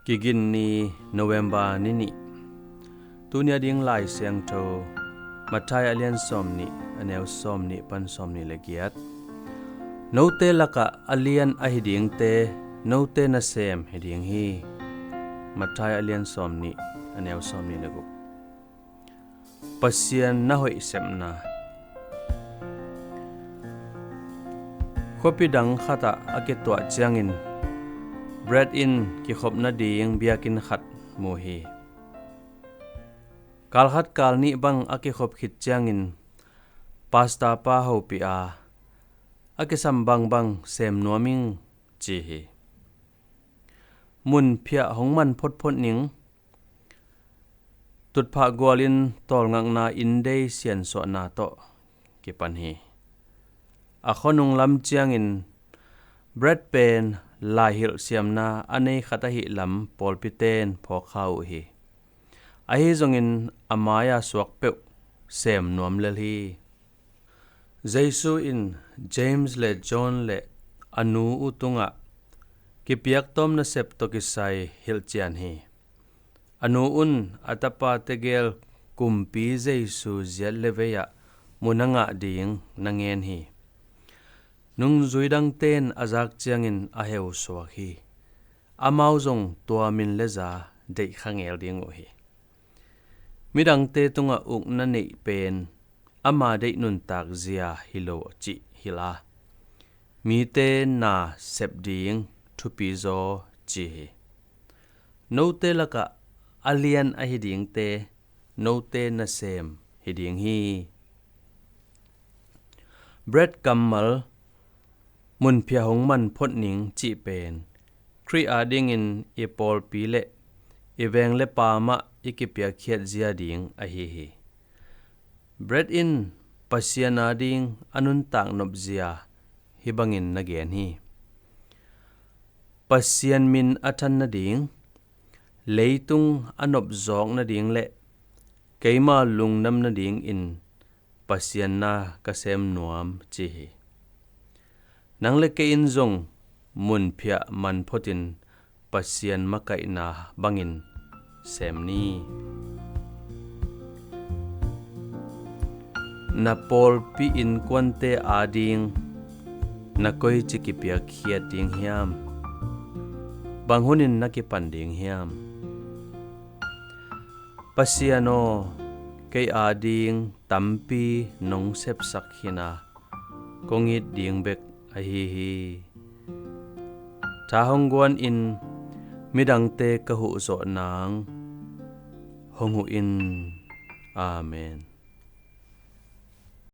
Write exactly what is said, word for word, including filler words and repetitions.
Kigin ni, November ni nih. Tuni a ding Lai Siangtho, Matthai a lian sawm nih, a neu sawm nih pan sawm nih le giat. Note lakah a lian ahi dingte, note nasem hi ding hi. Matthai a lian sawm nih, a neu sawm nih le guk. Pasian na hoih sepna. Khuapi dang khatah a kituah ciangin Brad in kikhop nading biakinn khat mu hi. Kal khat kal nih bang a kikhop khit ciangin pastor pa hopih a, a kisam bangbang sem nuam ing, ci hi. Mun phiah hong man photphot ning. Tutphah gualin tawlngakna inndei siansuahna tawh kipan hi. A khuanung lam ciangin Brad pen laihilh siamna a nei khat ahih lam pawlpite'n phawkkha uh hi. Ahi zongin a mai-a suak peuh sem nuam lel hi. Jesu in James le John le a nu uh tungah kipiaktawm nasep tawh kisai hilhcian hi. A nu un a tapa tegel Kumpi Jesu ziat le vei-ah mun a ngah ding na ngen hi. Nungzui dangte'n a zak ciangin a heu suak hi. Amau zong tua min le za deih kha ngel ding uh hi. Midangte tungah ukna neih pen ama deih nuntak zia hi lo cih hilh a, mite na sep ding thupi zaw ci hi. Note lakah a lian ahi dingte, note nasem hi ding hi. Brad kammal, mun phiah hong man phot ning cih pen Khrih adingin i pawlpi le i veng le paam ah i kipiakkhiat zia ding ahi hi. Brad in Pasian ading a nuntak nop zia hih bangin na gen hi. Pasian min a than nading, leitung a nop zawk nading le keima lungdam nadingin Pasian na ka sem nuam ci hi. Nang le kei in zong mun phiah man photin Pasian makaihna bangin sem ni. Na pawlpi innkuante ading na koici kipiakkhiat ding hiam? Bang hunin na kipan ding hiam? Pasian aw, kei ading tampi nong sepsak khin a, kong it ding bek ahi hi. Tha hong guanin midangte ka huh zawh nang hong huh in. Amen.